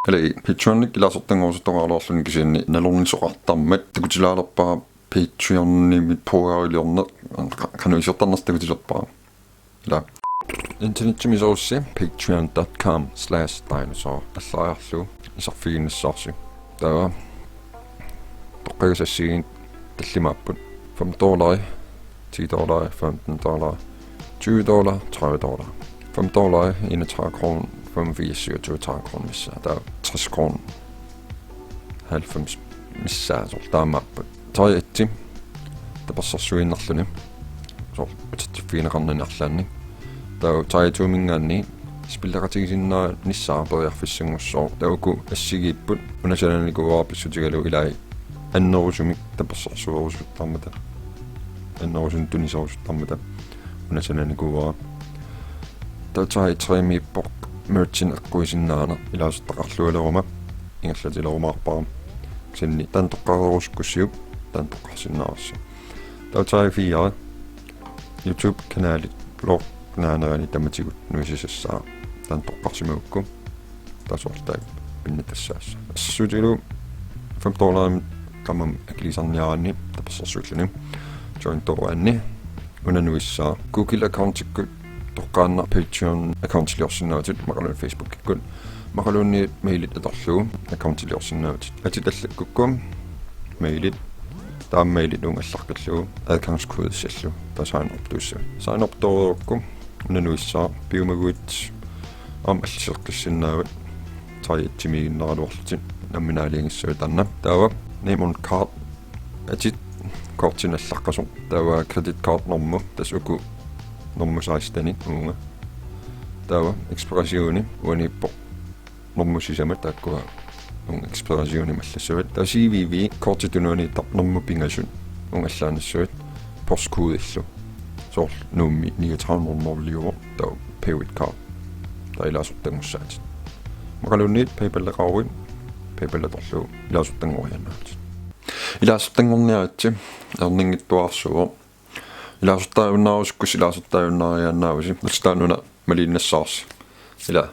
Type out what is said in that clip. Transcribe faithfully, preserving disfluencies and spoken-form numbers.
Eli Patreonik ilaasortanngorusuttoqaraluarluni kisianni nalornisoqartarmat takutilaalerpara Patreonimi puugaariliorneq, qanoq isertarnersoq takutilerpara. Ila internetimi iserussi patreon dot com slash dinosaur allariarlugu iserfiginnassavarsi. Taava toqqagassat assigiinngitsut tallimaapput: fem dollari, ti dollari, femten dollari, tyve dollari, tredive dollari. Fem dollari, enogtredive kroner, femogfirs, syvogtyve, tredive kroner missaa. Taava tres kroner, halvfems missaa, soorlu taamaapput. Tier et tapersersuinnarluni, soorlu utertiffigineqarnani arlaanni. Taava Tier to-minngaanniit spilleqatigisinnaanissara periarfissanngussaaq. Taava uku assigiipput, una sanaanikuuara pissutigalugu ilai annerusumik tapersersuerusuttarmata, annerusunik tuniserusuttarmata una sanaanikuuara. Taava Tier tre-miippoq merch-inik eqquisinnaaneq ilaasortaqarlualeruma ingerlatilerumaarpara. Kisianni taanna toqqareerusukkussiuk taanna toqqarsinnaavarsi. Taava Tier fire, YouTube-kanalit blog naanerani tamatigut nuisisassaaq, taanna toqqarsimagukku taava soorlu taakku pinnattassaassaagut. Assersuutigalugu fem dollarimik tamarmik akiliisarniaraanni tapersersuilluni jointooraanni una nuissaaq. Google accountikkut toqqaannaq Patreon accountiliorsinnaavutit, immaqaluunniit Facebookikkut, immaqaluunniit mailit atorlugu accountiliorsinnaavutit. Atit allakkukku mailit, taava mailit uunga allaqqillugu adgangskode sallugu, taava sign up-tuussavit. Sign up-toorukku una nuissaaq, piumaguit aamma allaseqqissinnaavat Tier et-imiiginnaraluarlutit, nammineq aalajangissavat taanna. Taava name on card, atit kortinik allaqqasoq. Taava credit card-normu, tassa uku normu seksten-it uunga. Taava ekspirationi uaniippoq normu sisamat, taakkua uunga ekspirationimik allassavat. Taava C V V, kortip tunuaniittartoq, normu pingasut uunga allaanissavat, postkodillu. Soorlu Nuummi niogtredive nul nul-iuvoq, taava pay with card. Taava ilaasortanngussaatit. Immaqaluunniit PayPal-eqaruit, PayPal atorlugu ilaasortanngoriaannaavutit. Ilaasortanngorniaritsi, erninngittuarsuuvoq. Ilaasortaajunnaarusukkussi ilaasortaajunnariaannaavusi. Nalsitaanuna maliinnassavarsi. Ila